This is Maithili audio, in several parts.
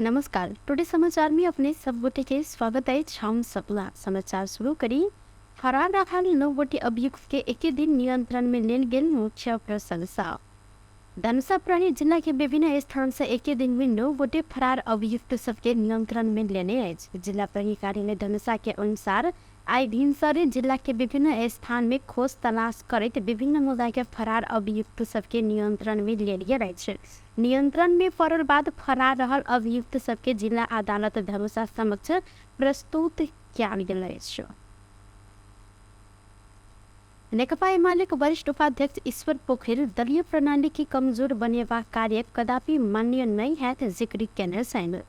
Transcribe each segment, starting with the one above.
नमस्कार, टुडे समाचार में अपने सब गोटे के स्वागत अछि। हम सपना समाचार शुरू करी। फरार रहल 9 गोटे अभियुक्त के एके दिन नियंत्रण में लेल गेल मुख्य प्रशंसा। धनुषा प्रहरी जिला के विभिन्न स्थान से एके दिन में 9 गोटे फरार अभियुक्त सबके नियंत्रण में लेने अछि। जिला प्रहरी कार्यालय धनुषा के अनुसार आइ भिनसरे जिला के विभिन्न स्थान में खोज तलाश करैत विभिन्न मुद्दा के फरार अभियुक्त सबके नियंत्रण में लेल गेल अछि। नियंत्रण में पड़ल बाद फरार रहल अभियुक्त सबके जिला अदालत धनुषा समक्ष प्रस्तुत कयल गेल अछि। नेकपा एमालेक वरिष्ठ उपाध्यक्ष ईश्वर पोखरेल दलीय प्रणाली के कमजोर बनेबाक कार्य कदापि मान्य नहि हैत जिक्र केने छनि।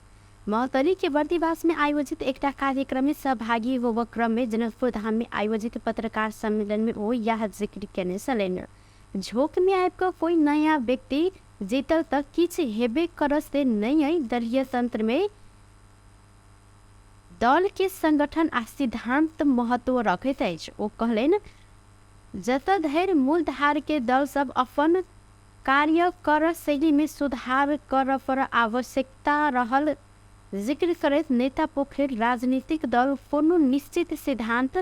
महोत्तरी के बर्दिवास में आयोजित एकटा कार्यक्रम में सहभागी होबऽ क्रम में जनकपुर धाम में आयोजित पत्रकार सम्मेलन में ओ यह जिक्र केने छलनि। झोंक में आबि कऽ कोई नया व्यक्ति जीतल तऽ किछु हेबे करत से नहि अइ। दलीय तंत्र में दल के संगठन आ सिद्धांत महत्व रखैत अछि। ओ कहलनि, जतऽ धरि मूलधार के दल सब अपन कार्य कर शैली में सुधार करऽ पर आवश्यकता रहल जिक्र करैत नेता पोखरेल राजनीतिक दल कोनो निश्चित सिद्धांत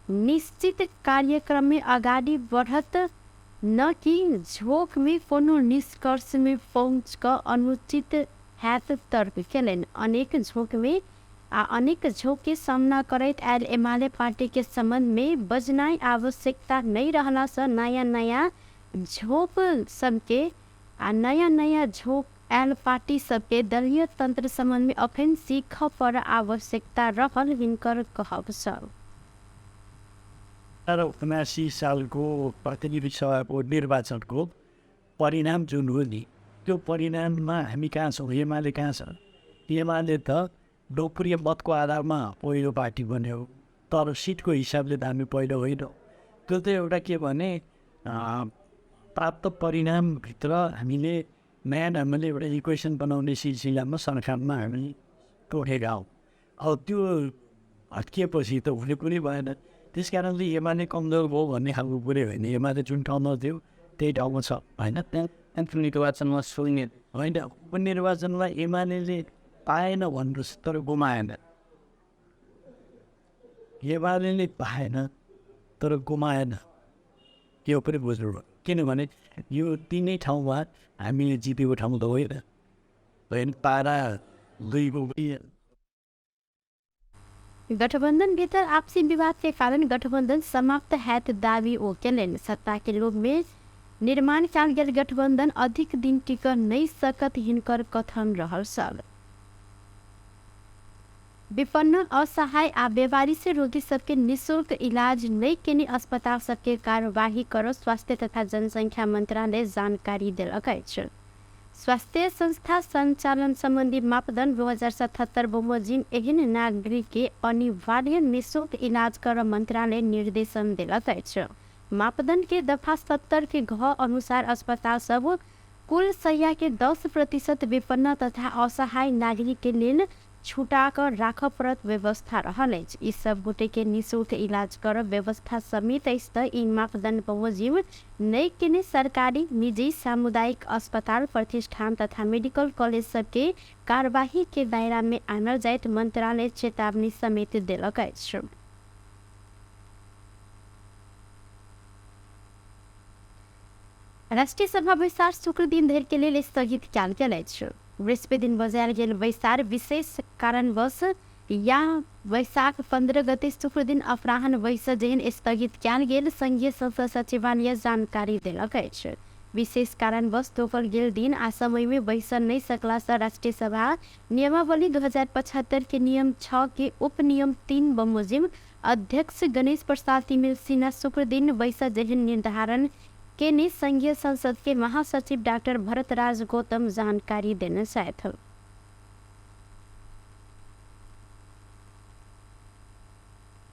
निश्चित कार्यक्रम में अगाडि बढ़त, न कि झोंक में कोनो निष्कर्ष में पहुँच कऽ अनुचित हैत तर्क केलनि। अनेक झोंक में आ अनेक झोंक के सामना करैत आयल एमाले पार्टी के संबंध में बजनाइ आवश्यकता नहि रहला सँ नयाँ नयाँ झोंक सबके आ नयाँ नयाँ झोंक आयल पार्टी सबके दलीय तंत्र संबंध में अखन सीखऽ पर आवश्यकता रहल हिनकर कहब छल। 79 सालको प्रतिनिधि सभाको निर्वाचनको परिणाम जुन हो नि, त्यो परिणाममा हामी कहाँ छौँ, एमाले कहाँ छ? एमाले त लोकप्रिय मतको आधारमा पहिलो पार्टी बन्यो, तर सिटको हिसाबले त हामी पहिलो होइनौँ। त्यो त एउटा के भने प्राप्त परिणामभित्र हामीले नयाँ ढङ्गले एउटा इक्वेसन बनाउने सिलसिलामा सरकारमा हामी तोडेका हौँ। अब त्यो भत्किएपछि त हुने कुरै भएन। त्यस कारणले एमाले कमजोर भयो भन्ने खालको कुरै होइन। एमाले जुन ठाउँमा थियो त्यही ठाउँमा छ, होइन? निर्वाचनमा शून्य होइन, उपनिर्वाचनमा एमाले पाएन भन्नुहोस्, तर गुमाएन। एमाले पाएन तर गुमाएन, यो पनि बुझ्नु भयो। किनभने यो तिनै ठाउँमा हामीले जितेको ठाउँ त होइन, होइन? पारा दुईको गठबंधन भीतर आपसी विवाद के कारण गठबंधन समाप्त हैत दावी ओ केलनि। सत्ता के लोभ में निर्माण कयल गेल गठबंधन अधिक दिन टिक नहि सकत हिनकर कथन रहल छल। विपन्न, असहाय आ बेवारिस रोगी सबके निःशुल्क इलाज नहि केने अस्पताल सबके कार्यवाही कर स्वास्थ्य तथा जनसंख्या मंत्रालय जानकारी देलक अछि। स्वास्थ्य संस्था संचालन संबंधी मापदंड 2077 बमोजिम एहन नागरिक के अनिवार्य निःशुल्क इलाज कर मंत्रालय निर्देशन देलक अछि। मापदंड के दफा 70 के घ अनुसार अस्पताल सब कुल सैया के 10% विपन्न तथा असहाय नागरिक के लेल छुटा कर राखऽ पड़त व्यवस्था रहल अछि। ई सब गोटे के निःशुल्क इलाज कर व्यवस्था समेत अछि तऽ ई मापदंड बमोजिम नहि केने सरकारी, निजी, सामुदायिक अस्पताल, प्रतिष्ठान तथा मेडिकल कॉलेज सबके कार्यवाही के दायरा में आनल जाइत मंत्रालय चेतावनी समेत देलक अछि। राष्ट्रिय सभा बैसार शुक्र दिन धरि के लेल स्थगित कयल गेल अछि। बृहस्पति दिन बजायल गेल बैसार विशेष कारणवश या वैशाख 15 गते शुक्र दिन अपराह्न बैस जेहन स्थगित कयल गेल संघीय संसद सचिवालय जानकारी देलक अछि। विशेष कारणवश तोकल गेल दिन आ समय में बैस नहि सकला सँ राष्ट्रिय सभा नियमावली 2075 के नियम 6 के उपनियम 3 बमोजिम अध्यक्ष गणेश प्रसाद तिमिल सिन्हा शुक्र दिन बैस जेहन निर्धारण केने संघीय संसद के महासचिव डाक्टर भरतराज गौतम जानकारी देने छथि।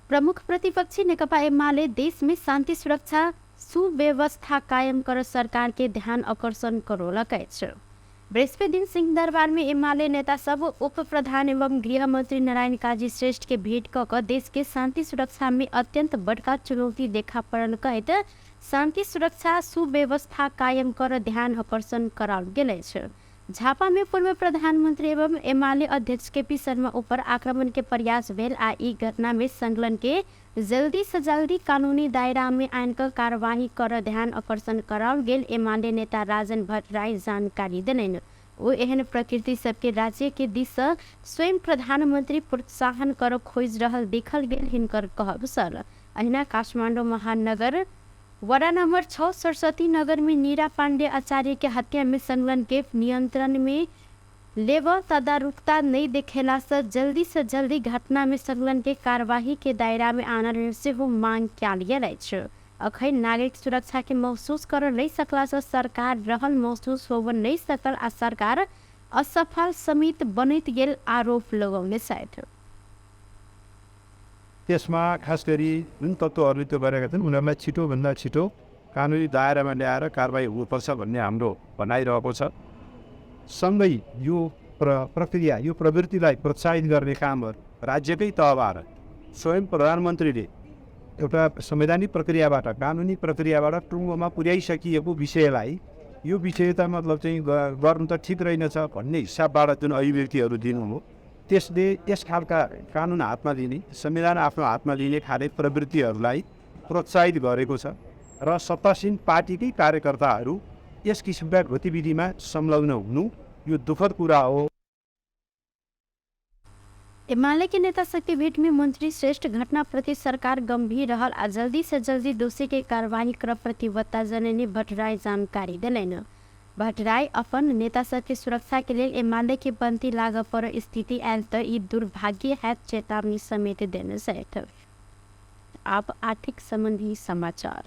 प्रमुख प्रतिपक्षी नेकपा एमाले देश में शान्ति सुरक्षा सुव्यवस्था कायम कर सरकार के ध्यान आकर्षण करौलक अछि। बृहस्पति दिन सिंहदरबार में एमाले नेता सब उप प्रधान एवं गृहमंत्री नारायण काजी श्रेष्ठ के भेंट क कऽ देश के शान्ति सुरक्षा में अत्यंत बड़का चुनौती देखा पड़ल कहैत शान्ति सुरक्षा सुव्यवस्था कायम कर ध्यान आकर्षण कराओल गेल अछि। झापा में पूर्व प्रधानमंत्री एवं एमाले अध्यक्ष केपी शर्मा ऊपर आक्रमण के प्रयास भेल आ ई घटना में संलग्न के जल्दी से जल्दी कानूनी दायरा में आन कऽ कार्यवाही कर ध्यान आकर्षण कराओल गेल एमाले नेता राजन भट्टराई जानकारी देलनि। ओ एहन प्रकृति सबके राज्य के दिस सँ स्वयं प्रधानमंत्री प्रोत्साहन कर खोजि रहल देखल गेल हिनकर कहब छल। अहिना काठमाडौँ महानगर वडा नंबर 6 सरस्वती नगर में नीरा पांडे आचार्य के हत्या में संलग्न के नियंत्रण में लेब तदारुकता नहीं देखेला से जल्दी घटना में संलग्न के कार्यवाही के दायरा में आनल सेहो मांग कयल गेल अछि। अखन नागरिक सुरक्षा के महसूस कर नहीं सकला से सरकार रहल महसूस होब नहीं सकल आ सरकार असफल समेत बनैत गेल आरोप लगौने छथि। त्यसमा खास गरी जुन तत्त्वहरूले त्यो गरेका छन् उनीहरूलाई छिटोभन्दा छिटो कानुनी दायरामा ल्याएर कारवाही हुनुपर्छ भन्ने हाम्रो भनाइरहेको छ। सँगै यो प्रक्रिया, यो प्रवृत्तिलाई प्रोत्साहित गर्ने कामहरू राज्यकै तहबाट स्वयं प्रधानमन्त्रीले एउटा संवैधानिक प्रक्रियाबाट, कानुनी प्रक्रियाबाट टुङ्गोमा पुर्याइसकिएको विषयलाई यो विषय त मतलब चाहिँ गर्नु त ठिक रहेनछ भन्ने हिसाबबाट जुन अभिव्यक्तिहरू दिनु हो त्यसले यस खालका कानुन हातमा लिने, संविधान आफ्नो हातमा लिने खाले प्रवृत्तिहरूलाई प्रोत्साहित गरेको छ र सत्तासीन पार्टीकै कार्यकर्ताहरू यस किसिमका गतिविधिमा संलग्न हुनु यो दुःखद कुरा हो। एमाले के नेता शक्ति भेट में मंत्री श्रेष्ठ घटना प्रति सरकार गंभीर रहल आ जल्दी से जल्दी दोषी के कार्यवाही कर प्रतिबद्धता जननी भट्टराई जानकारी देलनि। भट्टराई अपन नेता सबके सुरक्षा के लेल एमाले के बन्ती लागऽ पर स्थिति आयल तऽ ई दुर्भाग्य हैत चेतावनी समेत देने छथि। आब आर्थिक संबंधी समाचार।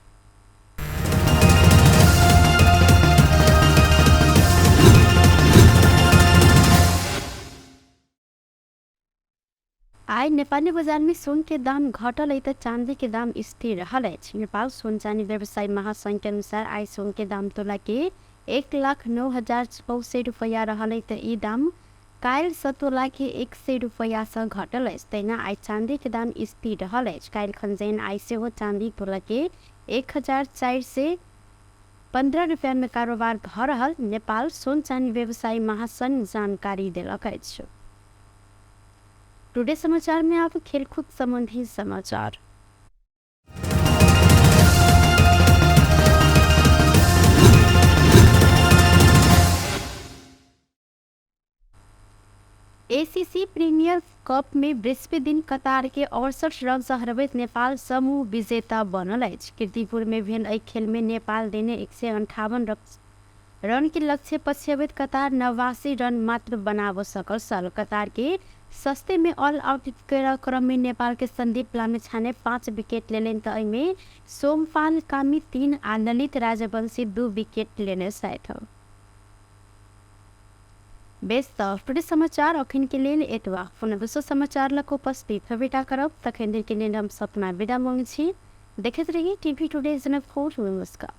आइ नेपाली बजार में सोन के दाम घटल त चांदी के दाम स्थिर रहल अछि। नेपाल सोन चानी व्यवसायी महासंघ के अनुसार आइ सोन के दाम तोला के 1,09,600 रुपैया रहल त ई दाम काल्हि सँ तोला के 100 रुपैया सँ घटल अछि। तहिना आइ चांदी के दाम स्थिर रहल अछि। काल्हि खन आइ सेहो चांदी तोला के 1,415 रुपैया में कारोबार भऽ रहल नेपाल सोन चानी व्यवसायी महासंघ जानकारी देलक अछि। टुडे समाचार में आप खेलकूद संबंधी समाचार। एसीसी प्रीमियर कप में बृहस्पति दिन कतार के 68 रन से हरबैत नेपाल समूह विजेता बनल अछि। कीर्तिपुर में भेल एहि खेल में नेपाल देने 158 रन के लक्ष्य पछ्यबैत कतार 89 रन मात्र बनाब सकल छल। कतार के सस्ते में ऑल आउट के क्रम में नेपाल के संदीप लामिछाने 5 विकेट लेलनि तऽ एहिमे सोमपाल कामी 3 आ ललित राजवंशी 2 विकेट लेने छथि। बेस तऽ टुडे समाचार अखन के लेल एतबा। पुनः विश्व समाचार लग उपस्थित भेटा करब, तखन के लेल हम सपना विदा मांगै छी। देखैत रही टीवी टुडे जनकपुर। नमस्कार।